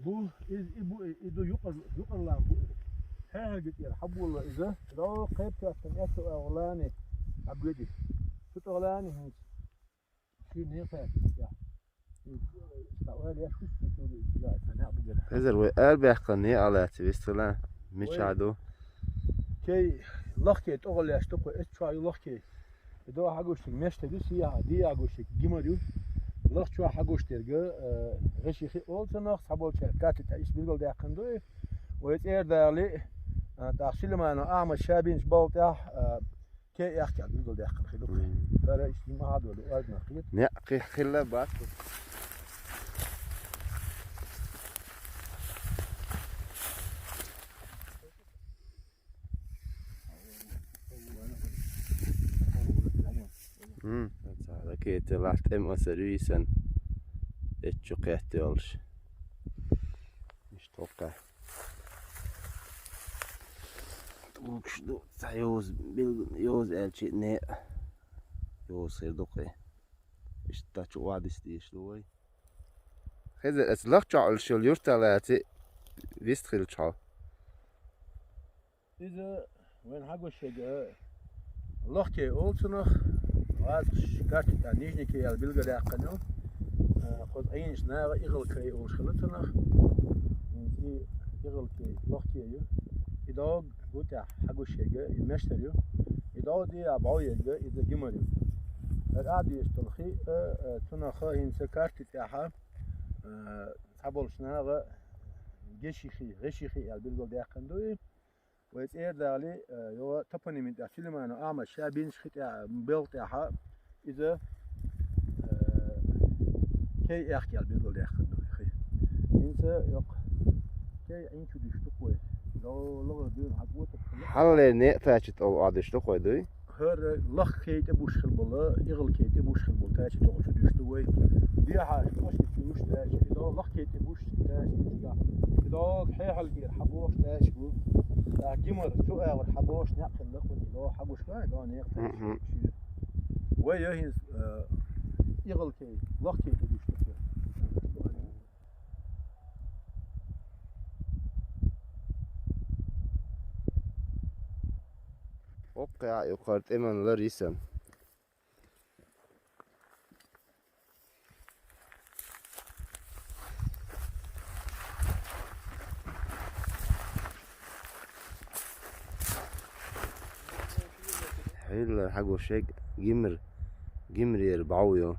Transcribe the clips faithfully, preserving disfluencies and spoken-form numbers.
Бу, из, и бу, и ду юкъар-, юкъарлан бу. Хьехьарга тӀера хьабула иза. Дов кхайп каттан эцу агъулани. Хьабгеди. Цу тӀагъулани хӀинца. Ши некъа. Я. Хезар вай арбяхкан не алац вистхила. Мича ду? Кей, лахкей тӀагъулаш тукъу, эс чуа ю лахкей. Идо хьагуштиг мешта ду, сия, дия гуштиг гимар ю. Лах чуа хьагуштирга, э, гъеши хи олцанах, саболча кати та иш билгал дякан ду. Вай цӀер дали, э, та Сулейманов Ахмад Шабинч болтя, э, Кей яхкал билгал дякан хилук. Мм. Тара иш ма хадвали, варна хилук. Не, хи-, хилла бат. Мм, ца, да кете лахт эм асаруисан. Эччу кете олш. Иштока. Тукш ду, ца ёз, бил, ёз элчи не. Ёз хир дукъе. Ишта чу вадис диш ду вай. Хезер, эс лах чу алшил юрталати вист хил чу. Иза вен хьагушега лохкей олцунах, вазаш карти та нижникей ял билга дяккану. Э, хоз айниш нага игъал кей олш хилатунах. И игъал кей лохкей ю. И дог гутя хьагушега и мештер ю. И дог дия бауега иза гимар ю. Эр адиеш толхи, э, э, тунаха хинца карти тяха, э, саболш нага гешихи, гешихи ял билгал дяккан дуи. Вай цӀер дали, э, йо топонимин тӀа Сулейманов Ахмад Шабинч хитӀа белгӀ тӀаьхьа иза, э, кей яхкал билгал даьккхар ду хи. Инца йокъ кей инчу диш дукъой. Ло-, ло дуйн хьакъ вотук хила. Хьалле не тачит ол адиш дукъой дуй? ХӀара лах кей тӀе буш хил бола, игъал кей тӀе буш хил бола, тачи тоғу чу душ ду вай. Дияхьа, кошки чу уш тачи, идо лах кей тӀе буш тачи чуга. Идо хьехьал гир хьабош тачи бу. Та гимар, цу агъар хьабош, някъ хил лах бу, идо хьагуш га, идо някъ тачи. Мгм. Вай йохин, э, игъал кей, лах кей тӀе буш тачи. Окъя юкъар тӀеман лар исан. Хьилла хьагу шег гимр, гимриер бауйо.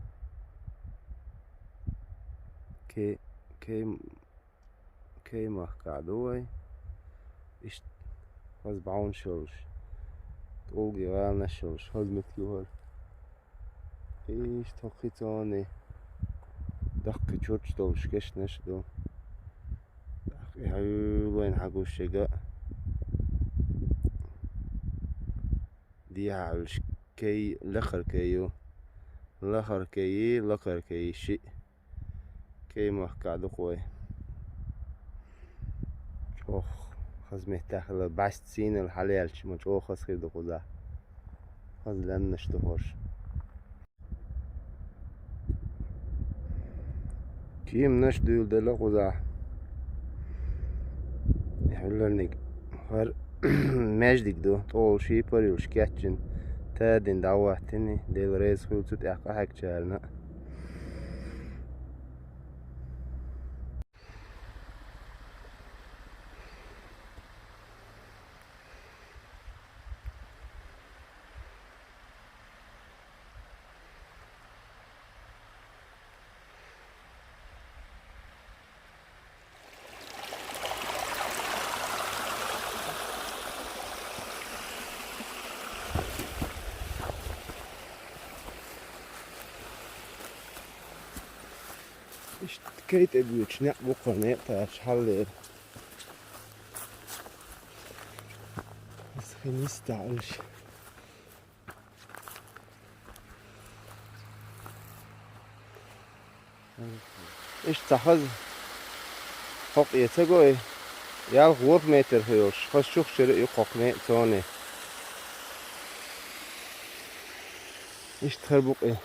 Ке, ке Кей махкахь ду вай. Ишт хаз бӀаьвнаш йолуш. ТӀулги гӀаланаш йолуш. Хаз меттиг ю хӀара. Ишт хӀокху цӀоне. Даккхи чурч долуш кешнаш ду. ТӀаккха и хьуьллойн хьагуш шега. Дехьа Ӏуьллуш кей, лакхара кей ю. Лахара кей, лакхара кей шиъ. Кей махкахь ду-кх вай. ЧӀогӀа хаза меттехь хилла, бӀаьста сийнал хьалаьлча, ма чӀогӀа хаза хир ду кхузахь. Хаза лаьмнаш ду хӀорш. Кеманаш дуьйладелла кхузахь. Хьуьлларниг. ХӀара маьждиг ду, тӀолу шийпар йолуш кечйина, тадина дӀахӀоттийна, Дела реза хуьлда цу тӀехь къахьегначарна. Иштта кей тӀе буьйцуш некъ бу кху некъ тӀача хьаллера. Аса хин йиста Ӏуьллуш. Иштта цхьа хаза хӀокху эца гой, ялх-ворхӀ метр хилуш, хаза чухчара а ю кхокху некъ цоне. Иштта хӀара бу кху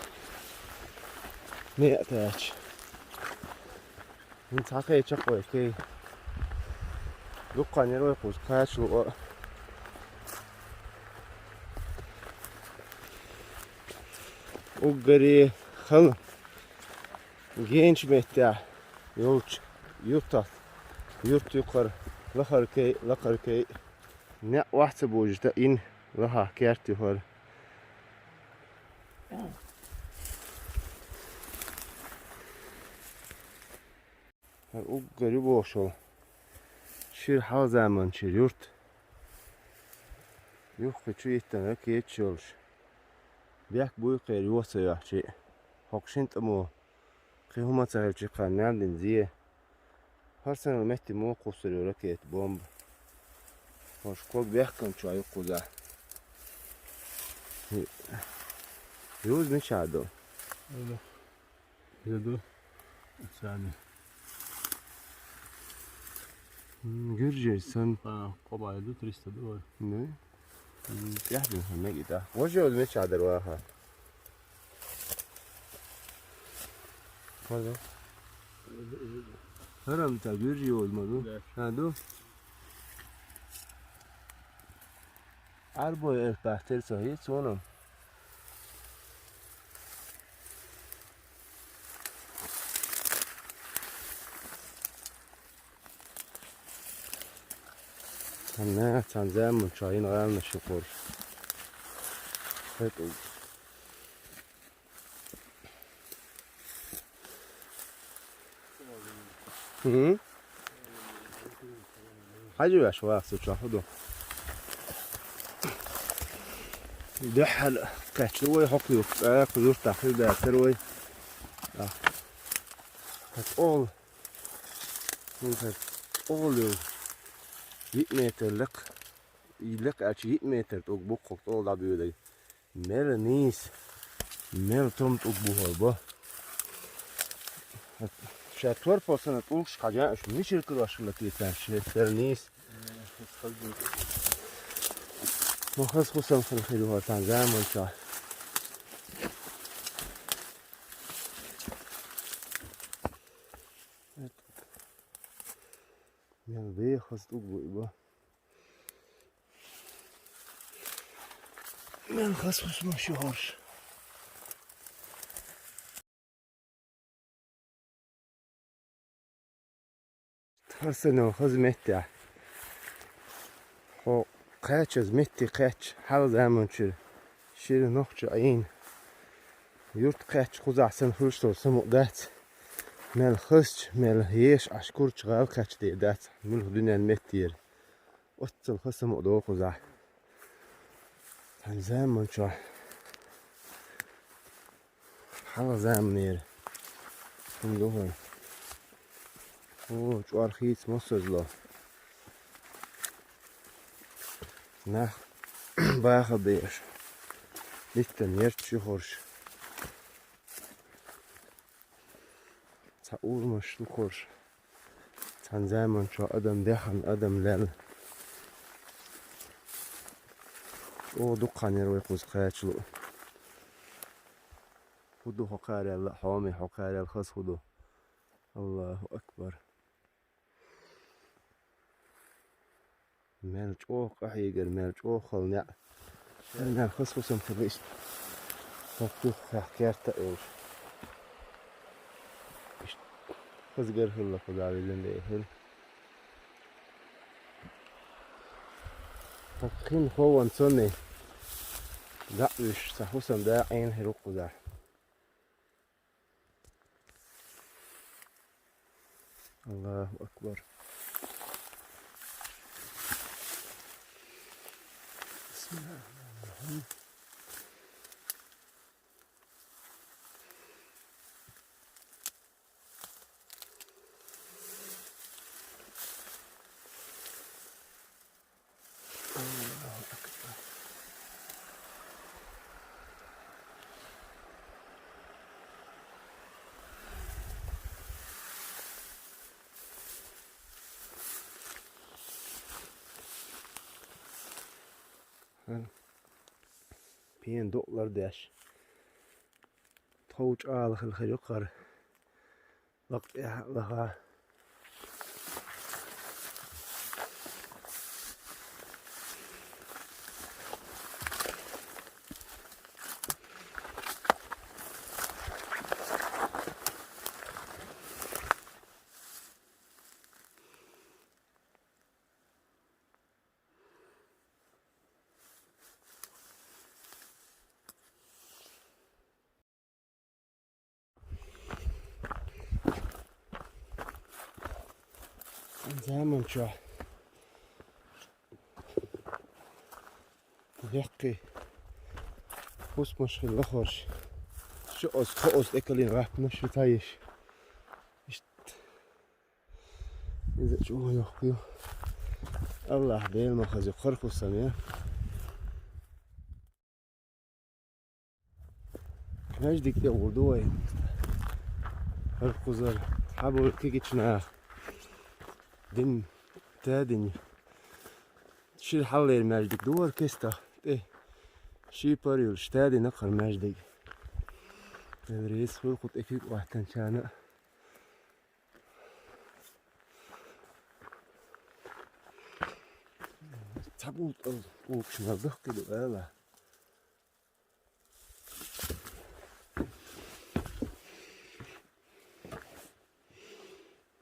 некъ тӀача. ХӀинца хьакхеча вай кхы. Дукха нервай кхуза кхача луъа. Уггаре хала генчу меттехь йолчу юьртахь, юьрт юкхара лахара кей, лакхара кей. Неа охьа ца божуш даина лахахь керт ю хӀара. ХӀара уггар ю бохуш волу. Шира хьалха заманчуьра юрт. Юххе чу йиттина ракеташ йолуш. Бехк буй кхера йо ца йоьхчи. ХӀокху шина тӀамо кхин хӀума ца хилчи кхарна мел дина зе. ХӀара санал метте муха кхуссур ю ракета, бомба. ХӀорш ког бехкан чохь ю кхузахь. Юза мичахь ду? Ада. Иза ду. Царна. М, гуьржий санна. А, кхо бӀе ду, триста ду вай. Не? М, тӀехь ду, мега и тӀехь. Вожа йоза мичахь дара ваха? Хаза. ХӀара-м та гуьржий йоза ма ду? Да. А, ду? Ӏарбой элп баьхкира со хӀинца вон-м. Цхьана, цхьана заманчохь йина гӀаланаш ю хӀорш. ХӀетӀа. ХӀун? Хьажа веш ваха со чохь хӀун ду? Дуьххьал кхаьчна вай хӀокху юрта, тӀаккха юртахь хир дацара вай. А. ХӀара тӀол. ХӀинца тӀол ю. Йиъ метр лекха. И лекха аьлча йиъ метр тӀулг бу-кх хӀокху тӀол дӀабоьдург. Мел нийса, мел томма тӀулг бу хӀара бо. Ша торпал санна тӀулгаш хьажа, уьш мичара карош хилла те царна шен мел нийса. Ма хаза хӀусам хила хир ю хӀара цхьана заманчохь. Мел беха хаза тӀулг бу и бо. Мел хаза хӀусамаш ю хӀорш. ХӀара санна хаза меттехь. Хьо кхаьчча, метте кхаьчча, хьалха заманчуьра шира нохча Ӏийна. Юрт кхаьчча кхузахь санна хуьлуш долу самукъа дац. Мел хазча, мел еша Ӏаш курча гӀала кхаьчна дер дац, муьлха дуьненан меттера. Оццул хаза самукъа догӀу кхузахь. Цхьана заманчохь. Хьалха заманера. ХӀума ду хӀара. О, чӀор хийца мосазло. Нах баха беш. Иттан ярташ ю хӀорш. Цхьа урамаш ду хӀорш. Цхьана заманчохь адам дехна, адам лелла. ЧӀогӀа дукха хан яра вай кхуза кхача луъу. ХӀун ду хьо кхарел, хьоме хьо кхарел хаза хӀун ду? Аллаху акбар. Мел чӀогӀа къахьегара, мел чӀогӀа хала неӀ. Мел хаза хӀусам хилла иштта. ХӀокху юххехь керта а йолуш. Иштта хаза гар хилла кхуза виллина дехира. ХӀокху хин хӀован цунна дӀа а вуьсуш, цхьа хӀусам дакъийна хир ву кхузахь. Аллаху акбар. Бисмиллахир-рахманир-рахим. Аллаху акбар. Пен докъ лардеш. Тхов чӀала хила хир ю кхара. Лакха тӀехь а лаха. Заман чохь яккхий хӀусамаш хилла хорш. Шу оз кхо оз тӀекалин гӀаттанаш ю ца йиш. Иштта. Иза чӀогӀа йоккха ю. Аллахь Дела ма хаза ю, кхара хӀусам я. Маьждиг тӀе гӀур ду вай. ХӀара кхузара хьаболу кегийчу наха дин тадина. Шира хьаллера маьждиг ду хӀара кестах тӀе. Ши пар юлуш тадина кхара маьждиг. Эврис хуьлу кху тӀе куьг Ӏоттанчарна а. Ца булт укхаш мел даккхий ду ала.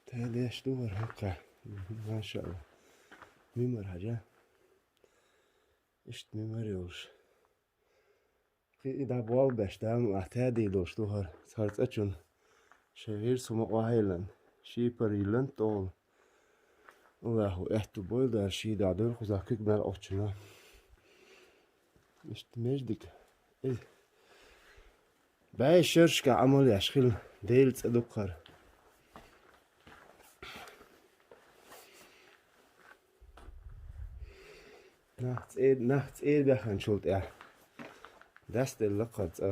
Тадеш ду хӀара хӀокху. Машаалла. Мимар хьажа. Иштта мимар йолуш. Кхин и дӀа болх беш, Дала мукъ лахь, тадийла долуш ду хӀара, хӀара цӀа чунна. Шайн вирс хӀума охьайиллина, ши пар йиллина тӀехула. Аллахьо аьтту бойла Дала, ши дӀа дойла кхузахь куьг мел Ӏочунна. Иштта маьждиг. Э, бӀе шерашкахь Ӏамал еш хила, Делан цӀа ду-кх хӀара. Нах цӀе-, нах цӀера баьхначул тӀаьхьа дастделла-кх хӀара цӀа.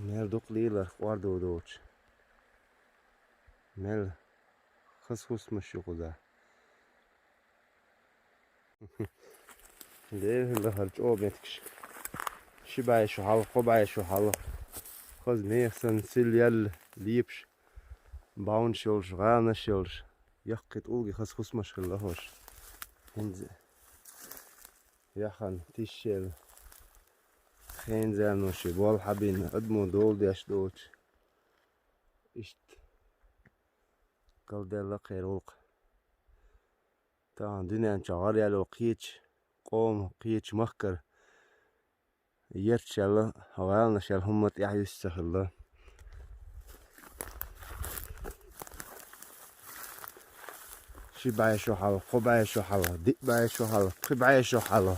Мел дукха лелар кӀордо доцуш. Мел хаза хӀусамаш ю кхузахь. Дера хӀума ду хӀара чӀогӀа меттигаш. Ши бӀе шо хьалха, кхо бӀе шо хьалха. Хаза нехан санна сил яьлла, лепаш, бовнаш йолуш, гӀаланаш йолуш. Яккхий тӀулгий хаза хӀусамаш хилла хӀорш. ХӀинца яхана тишъелла. Хензано шен болх хьабина, адамо дола деш доцуш. Иштта. Галдаьлла кхеран гӀуллакх. Тахана дуьнен чохь гӀараяьлла кхечу къоман, кхечу махкара ярташ яьлла, гӀаланаш яьлла хӀумма тӀаьхьа юьсу ца хилла. Ши бӀе шо хьалха, кхо бӀе шо хьалха, диъ бӀе шо хьалха, пхи бӀе шо хьалха.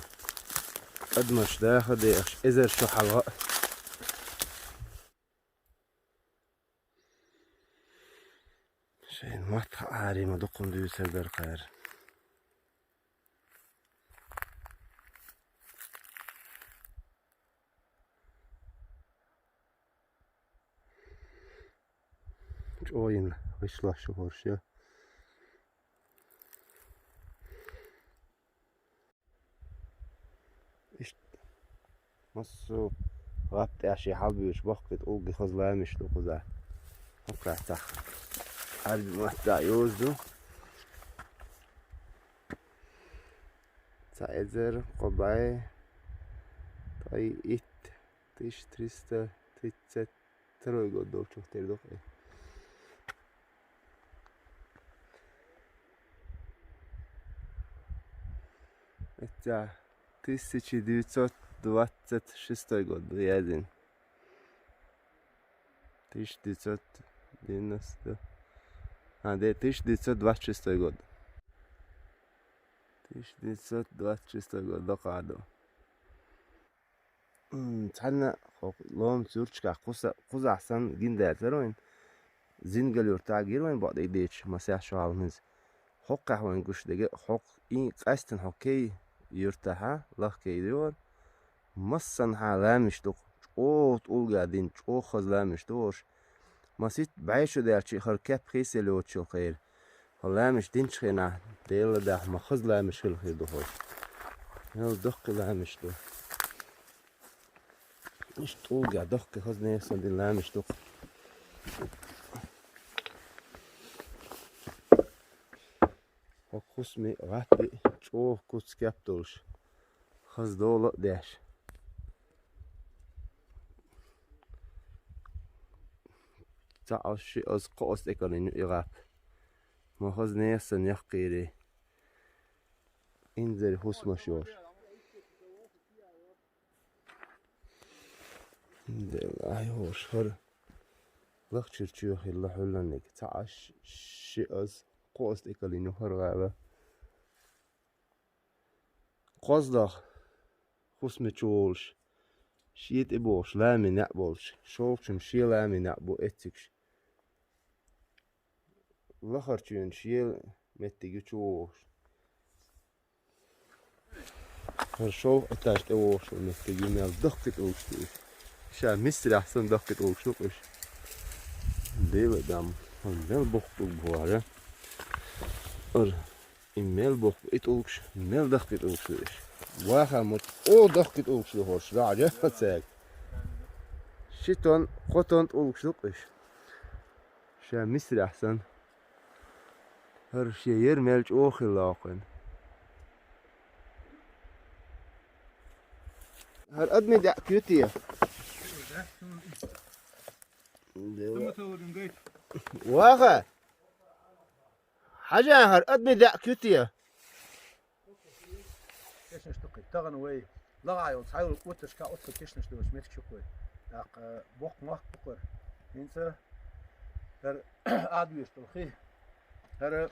Адамаш даха а дехаш, эзар шо хьалха а. Шайн матта хьааре ма дукха хӀума дуьйцур дара кхара. ЧӀогӀа йина гӀишлош ю хӀорш, я. Иштта массо а гӀап тӀехь шен хьалабуьйлуш боккхий тӀулгий хаза ламеш ду кхузахь. ХӀокхахь цхьа Ӏаьрбийн маттахь йоза ду. Цхьа эзар, кхо бӀе, ткъе итт, тысяча триста тридцать второй год долчух тера ду-кх и. Эццахь тысяча девятьсот двадцать шестой год ду яздина. Тысяча девятьсот девяносто. А, де, тысяча девятьсот двадцать шестой год. Тысяча девятьсот двадцать шестой год докъа ду. М, цхьанна хӀокху ломца юрташкахь кхуза-, кхузахь санна гина дацара вайн. Зингал-юртахь гира вайн бакъдерг дийцича, масех шо хьалха хӀинца. ХӀокхахь вайн гуш дерг а, хӀокху и къаьстина хӀокху Кей-юртахь, Лах-Кей ю хӀара. Массанхьа ламеш ду-кх, чӀогӀа тӀулга дина, чӀогӀа хаза ламеш ду хӀорш. Масийтта бӀе шо даьлча а хӀара кеп хийцаелла йоцуш йолу кхера. ХӀара ламеш динчу хенахь, Делан дахь ма хаза ламеш хилла хир ду хӀорш. Мел доккхий ламеш ду. Иштта тӀулгехь доккхий хаза нехан санна дина ламеш ду-кх. ХӀокху хӀусаме гӀатти чӀогӀа куц кеп долуш, хаза дола а деш. Цхьаъ оцу шиъ, оцу кхоъ оцу тӀекаллин ю и гӀап. Ма хаза нехан санна яккхийрий. Инзаре хӀусамаш йолуш. Делла, ай, хӀорш хӀара. Лахчура чоь хилла хьуланиг. Цхьа Ӏаш, ши аз, кхо аз тӀекалийна хӀара гӀала. КхозлагӀа хӀусаме чу волуш, шен тӀе бохуш, ламий неӀ болуш, шовчун шен ламий неӀ бу эццигаш. Лахарчоьнан шен меттиг ю чу вогӀуш. ХӀара шолгӀа этаж тӀе вогӀуш волу меттиг ю, мел даккхий тӀулгаш ду иза. Ша Мисрехь санна даккхий тӀулгаш ду-кх уьш. Дела дам, хӀара мел боккха тӀулг бу хӀара. ХӀара и мел боккха и тӀулгаш, мел даккхий тӀулгаш ду уьш. Ваха ма-, о, даккхий тӀулгаш ду хӀорш, раӀа, цаьрга. Ши тонн, кхо тонн тӀулгаш ду-кх уьш. Ша Мисрехь санна. ХӀара шен яра мел чӀогӀа хилла воккхуьнан. ХӀара адамийн даьӀахк ю те? Ваха! Хьажа, хӀара адамийн даьӀахк ю те? Кешнаш ду-кх и. Тахана вай лагӀа йолу цхьа йолу кӀоташка оццул кешнаш долуш меттигаш ю-кх вай. ТӀаккха боккха мохк бу-кх хӀара. ХӀинца хӀара Ӏадвеш долу хи. ХӀара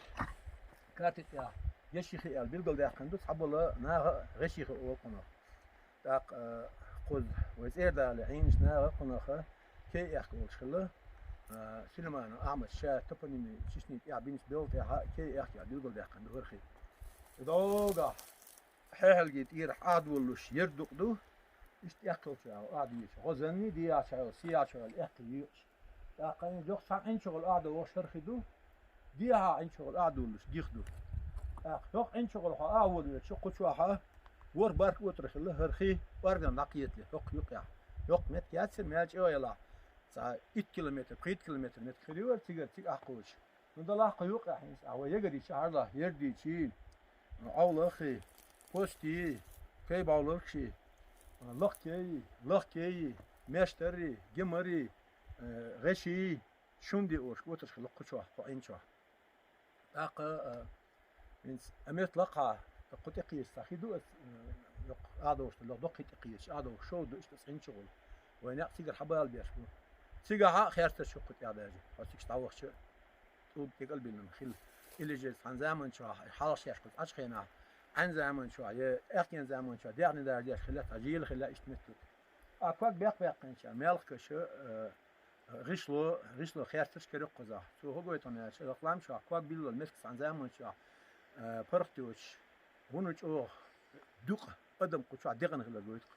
карти тӀехь Гешихи аьлла билгалдаьккхина ду, цхьабола наха а Гешихи олу кхунах. ТӀаккха, а, кхуза вай цӀера дали Ӏийначу наха а кхунаха Кей-Аьхк олуш хилла, а, Сулейманов Ахьмада ша топонимийн чешнийн тӀехь бинчу белла тӀехь Кей-Аьхк аьлла билгалдаьккхина ду хӀара хи. И догахь хьехьалгий тӀера Ӏадволуш яра дукъ ду, иштта эккхалчу агӀо Ӏадвечу. ГӀозанний, дехьачу агӀо, сехьачу агӀо эккхий йоьуш. ТӀаккха и жоьхк цхьа Ӏинчу гӀала Ӏадо вохуш хӀара хи ду, дехьа Ӏинчу гӀала Ӏадволуш дих ду. ТӀаккха хӀокху Ӏинчу гӀала хьо агӀо волавелча, кху чохь ворхӀ барка отар хилла хӀара хи, орган дӀакхетале, хӀокху юкъехь. ХӀокху меттиг яцара, мел чӀогӀа ялахь, цхьа итт километр, пхийтта километр меттиг хир ю хӀара цигара, цига ахкхочу. Ну, далахь кху юкъехь хӀинца, а вай ягар йича хьажа, ярдийчий, Ӏовлахи, Постий, Кайбовларгший, Лахкей, Лахкей, Мештарри, Гимарри, э, ГӀеший, Шумди олуш отарш хилла кху чохь, кху Ӏин чохь. ТӀаккха, э, хӀинца Амет лакхахь, кху тӀекхеча цхьа хи ду аса, э, йоккха Ӏадовш ду, лох доккхий тӀекхеча Ӏадовш шов ду, иштта аса Ӏинчу гӀула. Вайн некъ цигара хьабала беш бу. Цигахь а херцарш ю кху тӀехь даже, хьо цигаш дӀавахча. ТӀулг тӀекӀалбиллина хилла. Или же цхьана заманчохь, хьалха шаьш кхуза Ӏачу хенахь, Ӏаьн заманчохь, я аьхкенан заманчохь, дегӀне даждеш хилла, цхьа жийла хилла иштта меттиг. А ког бекх-беккхинча, мелхкаша, э, гӀишло, гӀишло херцарш кара кхузахь. Цо хӀун гойту аьлча, лакха лам чохь ког биллал меттиг цхьана заманчохь, э, паргӀат йоцуш, вуно чӀогӀа дукъа адам кху чохь дегӀана хилар гойту.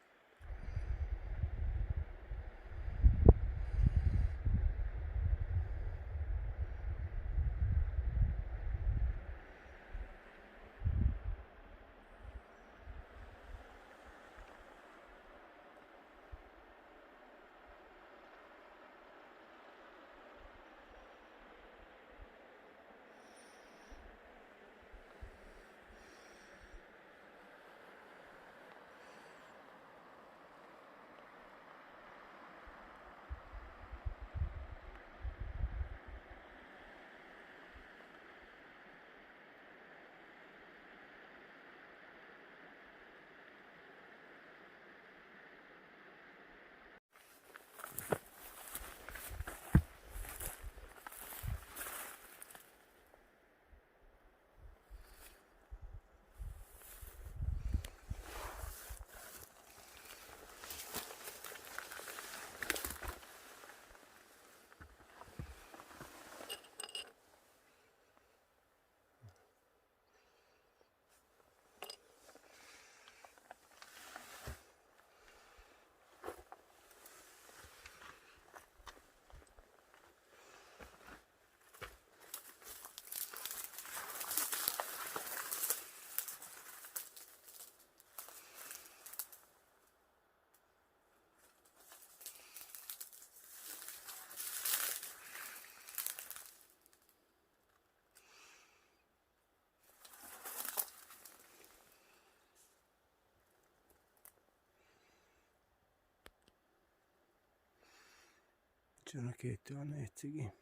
Чуна кхетта ван эцциги.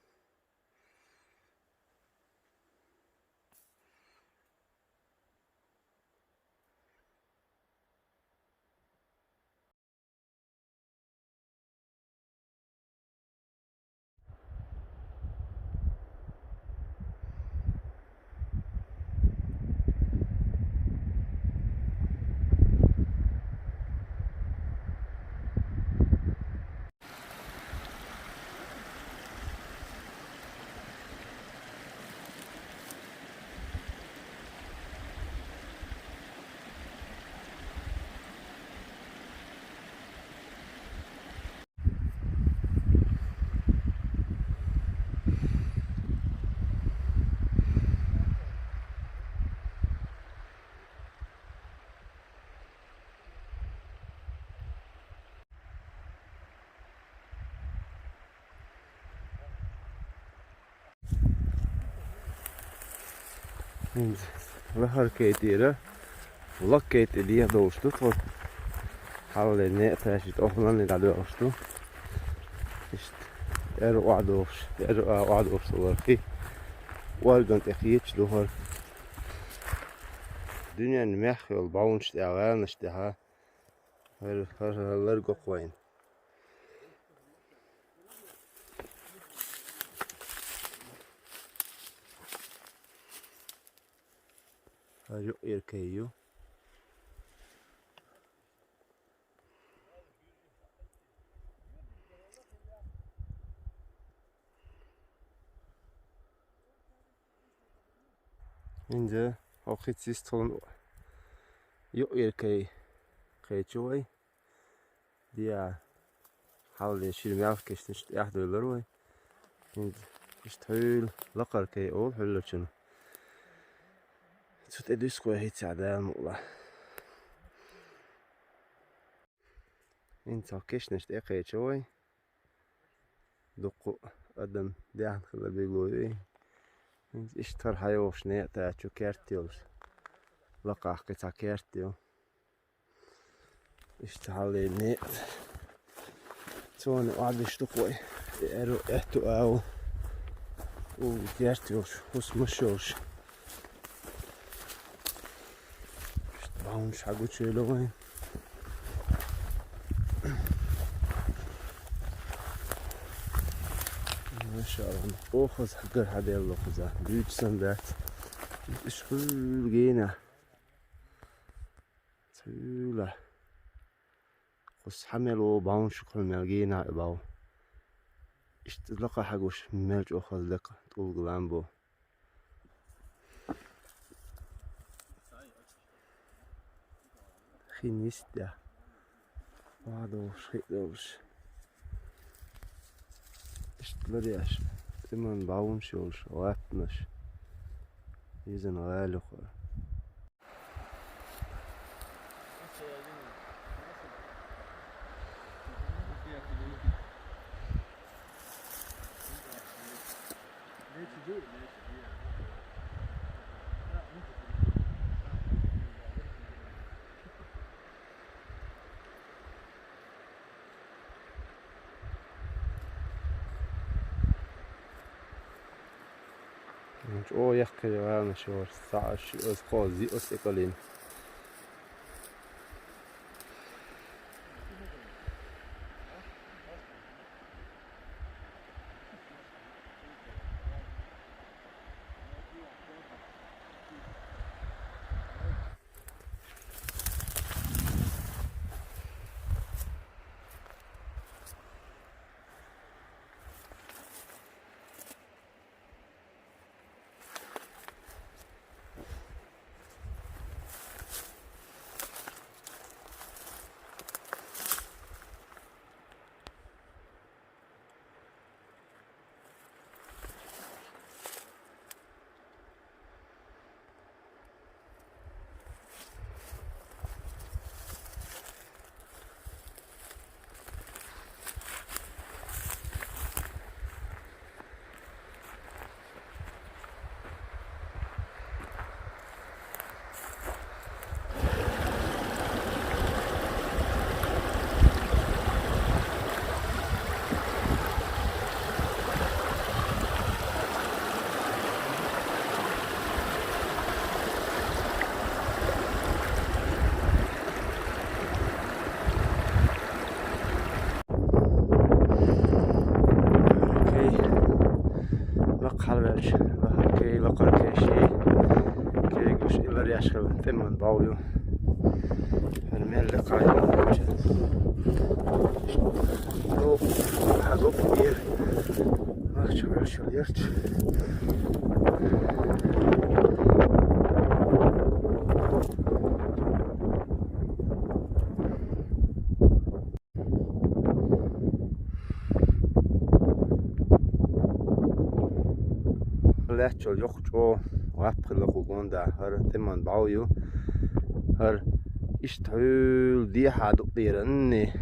ХӀинца лахара кай тӀера, лакха кай тӀе дехьа долуш ду тхо. Хьалле некъа тӀе тӀохнанна дӀадоьлхуш ду. Иштта аьрру охьадохуш, аьрру а охьадохуш ду лархи. Орган тӀе кхеташ ду хӀара. Дуьненна мехь йолу бовнаш тӀехь, гӀаланаш тӀехь хӀара, хӀара, хӀара ларг вайн. ХӀара юкъера кай ю. ХӀинца хӀокхуьнца йистхула юкъера кай кхечу вай. Диа хьалле шира мелхкешнаш тӀехь дуьйлура вай. ХӀинца иштта хьуьйла лакхара кай олу хьуьлларчунна. Цу тӀе дуьсур вай хӀинца Дала мукъ лахь. ХӀинца хӀокху кешнаш тӀе кхечу вай. Дуккха адам дехна хила билгало ю и. ХӀинца иштта хӀара хьайогӀуш некъа тӀе чу керт йолуш. Лакхахь кхин цхьа керт ю. Иштта хьалле некъа. Цунна охьадеш ду-кх вай. И аьрру аьтту агӀо. Уллу керт йолуш, хӀусамаш йолуш. Иштта бовнаш хьагучуйла вайн. Машалла, оха хаза хьагар хьаделла хаза. Дуьйцу сан дац. Иштта хьуьйла гена. Цуьла. Кху схьа мел ву бовнаш, кху мел гена а бов. Иштта лакха хьагуш мел чӀогӀа хаза дакха тӀулга лам бу. Хин йистехь. Ва долуш, хи долуш. Иштта ларъеш, тӀеман бовнаш йолуш, латтанаш. Изан гӀали хӀора. ЧӀогӀа яккхий гӀаланаш ю хӀара, цхьаъ, шиъ, кхоъ, зиъ тӀекӀалйина. Окей. Лакха хьалавелча, лахара кай, лакхара кай ши. Кегуш иллар яш хила, тӀеман бов ю. ХӀара мел лекха ю. Ду, хьа ду, ир. Лахча вешал ярч. Лаьттачул йоккха чӀогӀа лап хилла кху гонда, хӀара тӀеман бов ю. ХӀара иштта хьуьйла дехьа дукъера, анни,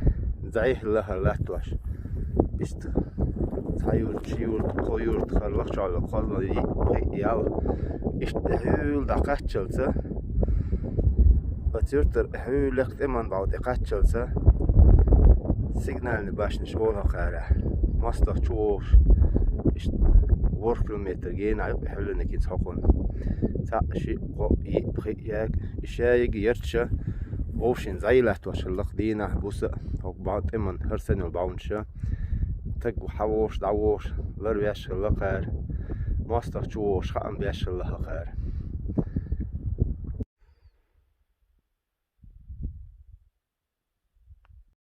зӀе хилла хӀара латталаш. Иштта Цхьа юрт, ши юрт, кхо юрт харлах чоалла кхолла ял. Иштта хьуьл дӀакхаччалца, оцу юртара хьуьлах тӀеман бӀалгӀа тӀекхаччалца, сигнальный башня школа хӀокхара. МостагӀа чу вогӀуш, иштта ворхӀ километр гена а юкъе хьуьлланакинца хьокхунна. Цхьаъ, шиъ, кхоъ, йиъ, пхиъ яга. И шайига ярташа вовшийн зӀай латтош хиллакх дийнахь, буса, хӀокху бӀа-, тӀеман хӀара санна йолу бӀаьвнаша. Таг хьавогӀуш, дӀавогӀуш, ларвеш хилла кхара. МостагӀа чу вогӀуш хаам беш хилла хӀокхара.